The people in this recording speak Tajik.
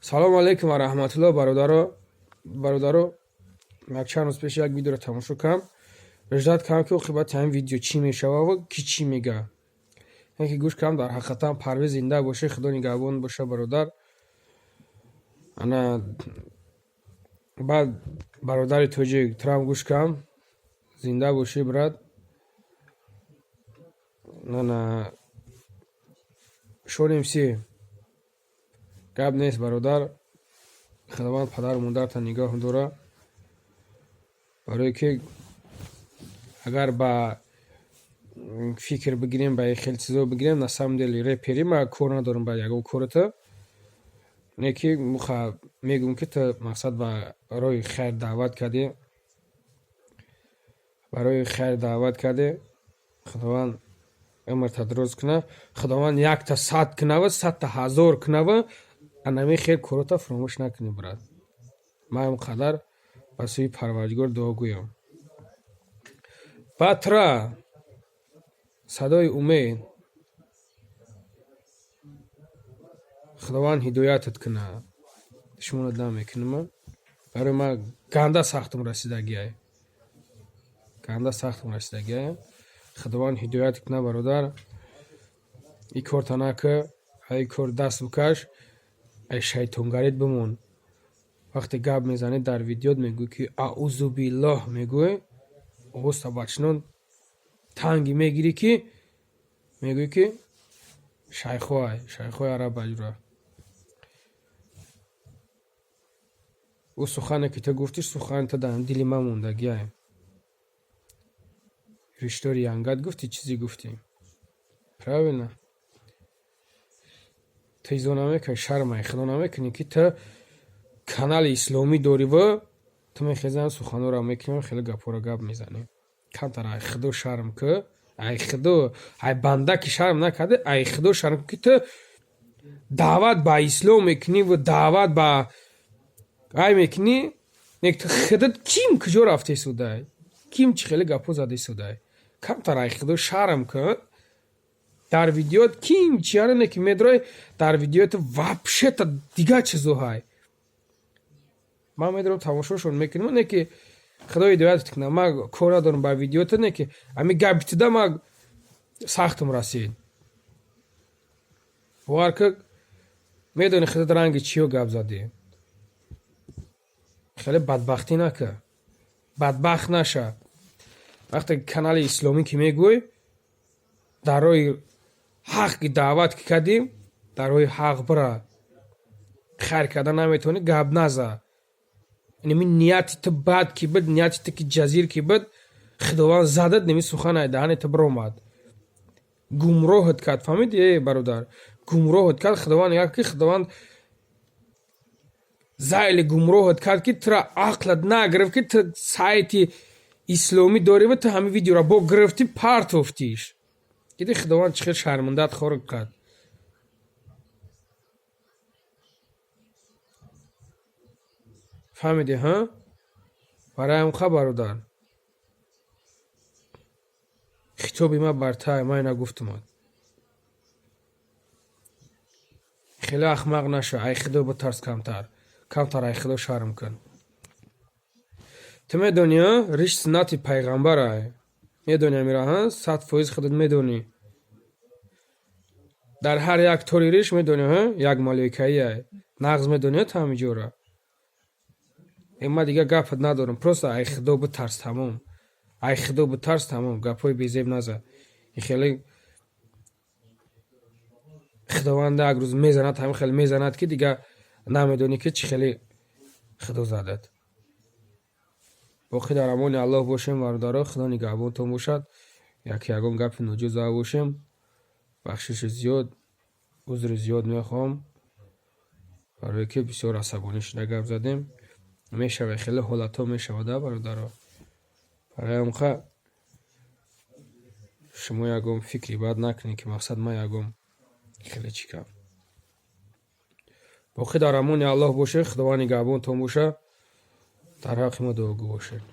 Салому алейкум ва раҳматуллоҳ, бародаро. Бародаро, як чанд рӯз пеш як видеоро тамошо кардам, ждать кардам, ки оқибати ҳамин видео чӣ мешава ва ки чӣ мега. Ки гӯш кардам, дар ҳақиқатан, Парвез, зинда бошӣ, Худо нигаҳбон боша, бародар. Ана баъд бародари тоҷик, турам гӯш кардам, зинда бошӣ, брат. Ана шонемси, гап нест, бародар. Худованд падару модарта нигоҳ дора, барое ки агар ба фикр бигирем, ба хел чизо бигирем, на самом деле репери ма кор надорам ба ягон кората, не ки муха мегӯм, ки ту мақсад ба роҳи хайр даъват кардӣ, барои хайр даъват кардӣ. Худованд умрта дуруст кунад, Худованд якта сад кунава, садта ҳазор кунава. Анами хел корота фаромӯш накунӣ, брат. Ман ин қадар ба сӯи Парвардигор дуо гӯям. Баъд тура, садои умед, Худованд ҳидоятат кунад. Душмонат намекунам, барои ман ганда сахтам расидагиай, ганда сахтам расидагиай. Худованд ҳидоят кунад, бародар. Ин корта накӣ, ай кор даст бикаш, ай шайтонгарит бимон. Вақте гап мезанӣ дар видеот, мегӯӣ, ки аузу биллоҳ мегӯӣ, овозта ба чунон танги мегирӣ, ки мегӯӣ, ки шайхоай, шайхои араб аҷура. Ӯ сухане, ки ту гуфтӣ, сухани ту дар дили ман мондагиай. Риштори янгат гуфтӣ, чизе гуфтӣ, правильно? Ту изо намекунӣ, шармай Худо намекунӣ, ки ту канали исломӣ дорӣ ва ту мехезӣ суханҳоро мекунӣ, хеле гапҳоро гап мезанӣ. Камтар ай Худо шарм кӯ, ай Худо, ай банда ки шарм накарда, ай Худо шарм кӯ, ки ту даъват ба ислом мекунӣ ва даъват ба ай мекунӣ. Ту худат ким, куҷо рафтесудай, ким чӣ хеле гапҳо задесудай? Камтар ай Худо шарм кӯ. Дар видеот ким чиара не, ки медорай, дар видеоят вообще-то дигар чизо ҳай. Ман медорам, тамошошон мекунам, не ки Худо ҳидоятат кунад. Ман кор надорам ба видеота, не ки ҳамин гапи туда ман сахтам расид. Бовар кӯ, медонӣ худат ранги чиё гап задӣ. Хеле бадбахтӣ накӯ, бадбахт наша. Вақте канали исломӣ ки мегӯй, дар роҳи ҳақ ки даъват ки кардӣ, дар роҳи ҳақ бира. Хайр карда наметавонӣ, гап наза. Ними нияти ту бад ки буд, нияти ту ки ҷазир ки буд, Худованд задад, ними сухан ай даҳани ту биромад, гумроҳат кард. Фаҳмидӣ, э бародар? Гумроҳат кард Худованд. Нигоҳ, ки Худованд зайли гумроҳат кард, ки тура ақлат нагирифт, ки ту сайти исломӣ дорӣ ва ту ҳамин видеоро бо гирифтӣ, партофтиш. Диди, Худованд чӣ хел шармандат хорик кард. Фаҳмидӣ, ҳа? Барои ҳамқа, бародар, хитоби ман бар тай, ман ина гуфтумад. Хеле ахмақ наша, ай Худо битарс, камтар камтар ай Худо шарм кун. Ту медонӣ, а, риш суннати пайғамбарай? Медонӣ амира, ҳа? 100% худат медонӣ. Дар ҳар як тори риш, медонӣ, ҳа, як малоикаиай. Нағз медонӣ ту ҳамин ҷора? Э, ман дигар гапат надорам, просто ай Худо битарс, тамом. Ай Худо битарс, тамом. Гапҳои безеб наза. Ин хеле Худованд як рӯз мезанад, ҳамин хеле мезанад, ки дигар намедонӣ, ки чӣ хеле Худо задад. Боқӣ дар амони Аллоҳ бошем, бародаро. Худо нигаҳбонтон бошад. Яке ягон гапи ноҷӯз зада бошем, бахшиши зиёд, узри зиёд мехоҳам, барое ки бисёр асабонӣ шуда гап задем. Мешава, хеле ҳолатҳо мешавада, бародаро. Барои ҳамқа шумо ягон фикри бад накунед, ки мақсад ман ягон хеле чӣ кардам. Боқӣ дар амони Аллоҳ бошед. Худованд нигаҳбонтон бошад. Дар ҳаққи мо дуогӯ бошед.